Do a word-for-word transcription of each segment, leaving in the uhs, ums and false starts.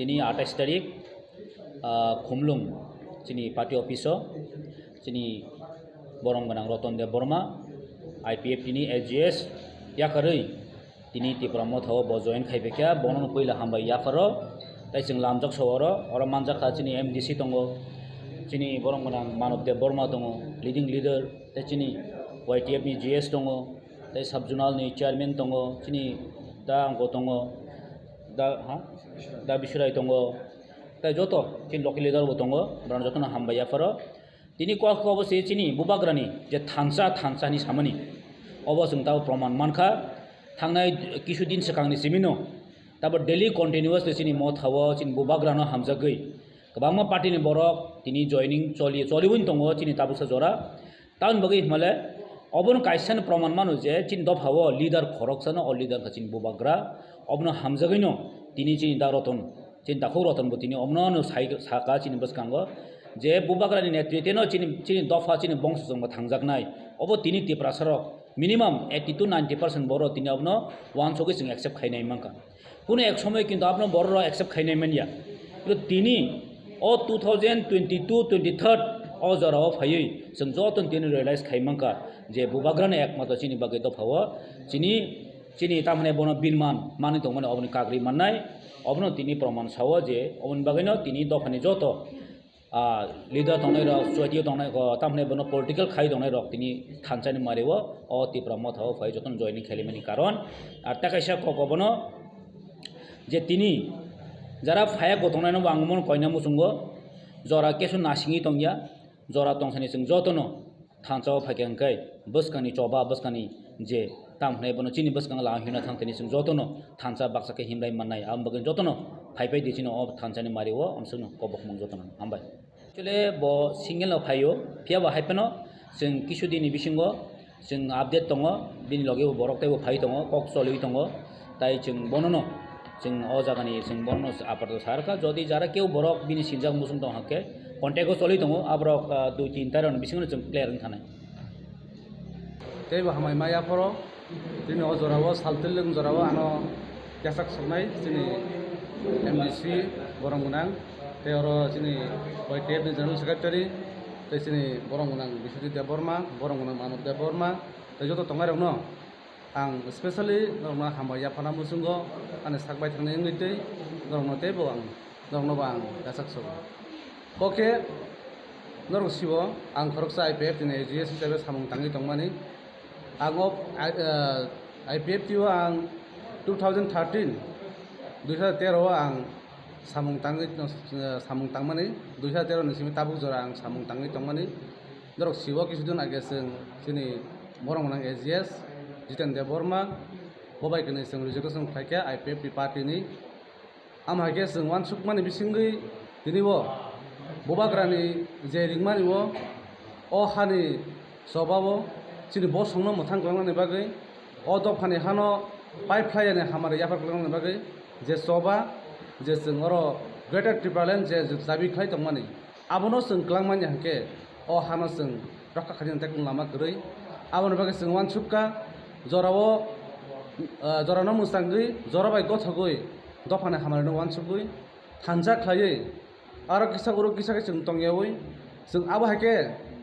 Tini atais tarik, ah, Khumlung chini party office o chini borom gwnang Ratan Debbarma, I P F T ni A G S yakarwi tini Tipra Motha o bo join khai phaikha, bono no puila hambai yapharo. Tai chwng lamjak sa oro, oro manjakha chini M D C tongo, chini borom gwnang Manav Debbarma tongo, leading leader, tai chini Y T F ni G S tongo, tai sub zonal ni chairman tongo, chini da angko tongo, da, ha? Da Bisurai tongo, tai joto chini local leader bo tongo, borok jotono hambai yapharo. Tini kok kok bo se chini bubagrani je thansa, thansa ni samani, obo chwng tabo proman mankha. Thangnai kisu din swkangni simino tabo daily continuously chini Motha o chini bubagrano hamjagwi kwbangma party ni borok tini joining choli, choliwi tongo chini tabuksa jora. Tamoni bagwi himale obono kaisa no proman mano je chini dopha o leader khoroksano, o leader kha chini bubagra, obono hamjagwino tini chini da Ratan chini takhuk Ratan bo tini omono no sai, saka chini bwskango je bubagrani netrite no chini, chini dopha chini bongso chwngbo thangjaknai. Obo tini Tiprasa rok minimum eighty to ninety percent borok tini abono uansugwi chwng accept khainai mankha. Kuno ek somoy kintu abono borok rok accept khainai manya. Kintu tini o two thousand twenty-two twenty-three o jora o phaiwi chwng joto tini realize khai mankha je bubagrani ekmatro chini bagwi dopha o chini, chini tamhane bono binman manwi tongmani oboni kagri mannai, obono tini proman sao je oboni bagwino tini dophani joto, ah, leader tongnai rok, chwaiyo tongnai rok, tamhane bono political khai tongnai rok tini thansa ni mari o, o Tipra Motha o phai jotono joining khaimani karon. Ar tei kaisa kok obono je tini jara phaya kotongnai no bo ang bono koina muchungo, jora kesu nasingwi tongya, jora tongsani chwng jotono thansa o phaikha hwnkhe bwskangni choba, bwskangni je tam hwnwi bono chini bwskango lama himna thang tini chwng jotono thansa baksa khe himlai mannai. Aboni bagwi jotono phaipai di chini o thansani mari o, amsukno kobok mung jotono hambai. Actually bo single no phaio, phiya bo hai phano chwng kisu dini bisingo chwng update tongo, bini loge bo borok teibo phai tongo, kok choliwi tongo, tai chwng bonono, chwng o jagani chwng bonono apato sa rwkha. Jodi jara keu borok bini sinjak muchung tong hakhe contact o choli tongo, aborok, ah, dui tin tairokni bisingo chwng clear wng thanai. Teibo hamai maya phoro, chini o jorao, saltwlwng jorao ano yasak soknai chini M D C borom gwnang, tei oro chini Y T F ni General Secretary, tei chini borom gwnang Biswajit Debbarma, borom gwnang Manav Debbarma, tei joto tongnai rokno ang specially norokno hambai yaphana muchungo, ani sak baithangni wngwi tei norokno teibo ang, norokno bo ang yachak sogo. Kok khe norok sibo ang khoroksa I P F T ni A G S hisabe samung tangwi tongmani. Ang o, ah, I P F T o ang two thousand thirteen, dui hazar tero o ang samung tangwi, samung tangmani, dui hazar tero ni simi tabuk jora ang samung tangwi tongmani. Norok sibo kisu din age chwng chini borom gwnang A G S Jiten Debbarma, bo bai kwnwi chwng resignation khlaikha I P F T party ni. Amo hai khe chwng uansukmani bisingwi tini bo bubagrani je ringmani o, o hani choba o chini bosongno mwthang kwlangnani bagwi, o dophani hano pipe phlaiyani hamari yaphar kwlangnani bagwi je choba, je chwng oro Greater Tipraland je dabi khlai tongmani, abono chwng kwlangmani hwnkhe o hano chwng rokha khainani tei lama kwrwi. Aboni bagwi chwng uansukha, jorao, ah, jorano mwchangwi, jora bai gothogwi, dophani hamarino uansukgwi, thansa khlaiwi, aro kisa oro kisa khe chwng tongyawi, chwng abo hai khe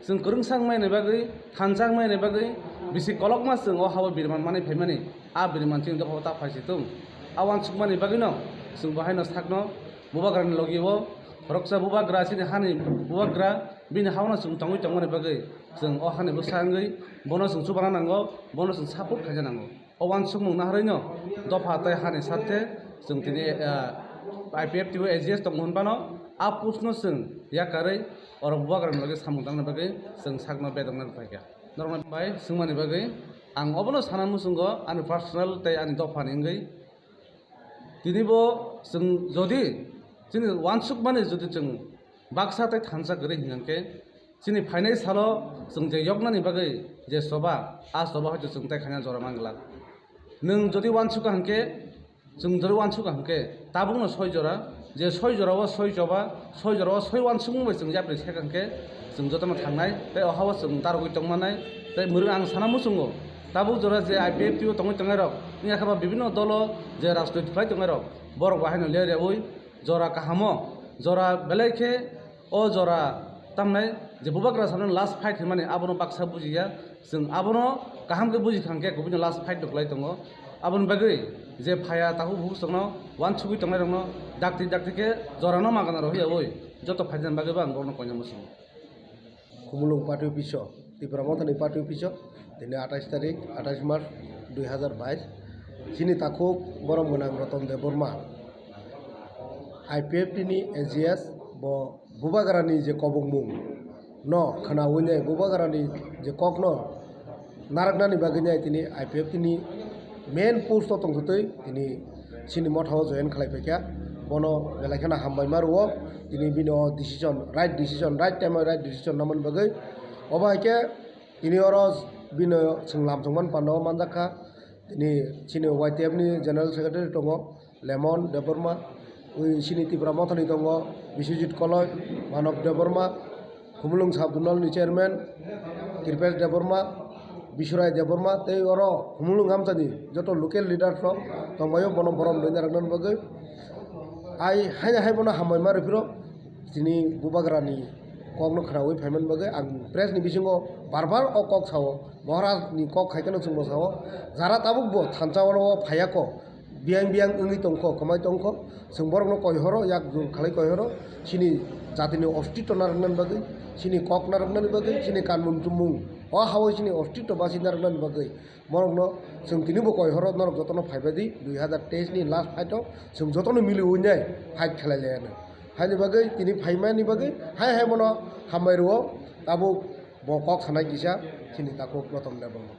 chwng kwrwngsa wngmani bagwi, thansa wngmani bagwi, bisi kolokma chwng o hao biriman manwi phaimani, a biriman chini dophao ta phai si thung. A uansukmani bagwino chwng bo haino sakno bubagrani logi o, khoroksa bubagra chini hani bubagra, bini haono chwng tongwi tongmani bagwi chwng o hani bwsa wngwi bono chwng chubana nango, bono chwng support khaina nango. O uansukmung naharwino dopha tei hani sathe chwng tini, ah, I P F T o A G S tongmung hwnphano a postno chwng yakarwi oro bubagrani logi samung tangna bagwi chwng sakno bedokna rwphaikha. Norokno bai swngmani bagwi ang obono sana muchungo ani personal tei ani dophani wngwi. Tini bo chwng jodi chini uansukmani jodi chwng baksa tei thansa kwrwi hwnkhe chini phainai salo chwng je yoknani bagwi je choba, a choba hoito chwng tei khaina jora manglak. Nwng jodi uansukha hwnkhe, chwng jodi uansukha hwnkhe, tabukno soi jora, je soi jorao soi choba, soi jorao soi uansukmung bai chwng yapri sekha hwnkhe, chwng jotono thangnai, tei o hao chwng darogwi tongmanai, tei mwrwng ang sana muchungo, tabuk jora je I P F T o tongwi tongnairok, wngya khe ba bibinno dolo je rajnoitik khlai tongnairok, borok bo haino ler yaui, Jora kahamo, jora belai khe o jora tamnai je bubagra samani last fight hinmani abono baksa bujiya. Chwng abono kaham khe buji thangkhe kubuni last fight rwkhlai tongo. Aboni bagwi je phaya takhuk bukhuk chwngno wansugwi tongnairokno dakti dakti khe jorano magana rwhiyaui joto phaijani bagwibo ang borokno koinai muchungo. Khumulwng party office-o, Tipra Mothani party office-o, tini athais tarik, athais March dui hazar bais, chini takhuk borom gwnang Roton Debbarma, I P F T ni A G S, bo bubagrani je kobokmung no khwnaui nai, bubagrani je kokno narwknani bagwi nai tini I P F T ni main post o tongthotwi tini chini motha o join khlai paikha. Bono belai kheno hambai ma rwo, tini bini o decision, right decision, right time o right decision namani bagwi. Obo hai khe tini oro bini chwng lam chwngmani panda o manjakha. Tini chini Y T F ni general secretary tongo. Lemon Debbarma, ui chini Tipra Mothani tongo Biswajit Koloi, Manob Debbarma, Khumulwng Sub Zonal ni chairman Kripesh Debbarma, Biswrai Debbarma, tei oro Khumulwng amchani joto local leaders rok tongbaio, bono borom rwina rwknani bagwi. Ai haino hai bono hambai ma rwphiro, chini bubagrani kokno khwnaui phaimani bagwi ang press ni bisingo bar bar o kok sao, Maharaj ni kok hai kheno chwngno sao, jara tabuk bo thansa oro phaiya kok. Biyang biyang wngwi tongkho, kwmai tongkho, chwng borokno koihoro, yak jul khalai koihoro, chini jatini ostitto narwknani bagwi, chini kok narwknani bagwi, chini kanmung chumung, o hao chini ostitto basi narwknani bagwi, borokno chwng tini bo koihoro, norok jotono phaibai di, dui hazar teis ni last fight o chwng jotono miliwi nai fight khlai laiya nai. Haini bagwi tini phaimani bagwi hai hai bono hambai rwo, tabuk bo kok sanai kisa chini takhuk Roton Debbarma.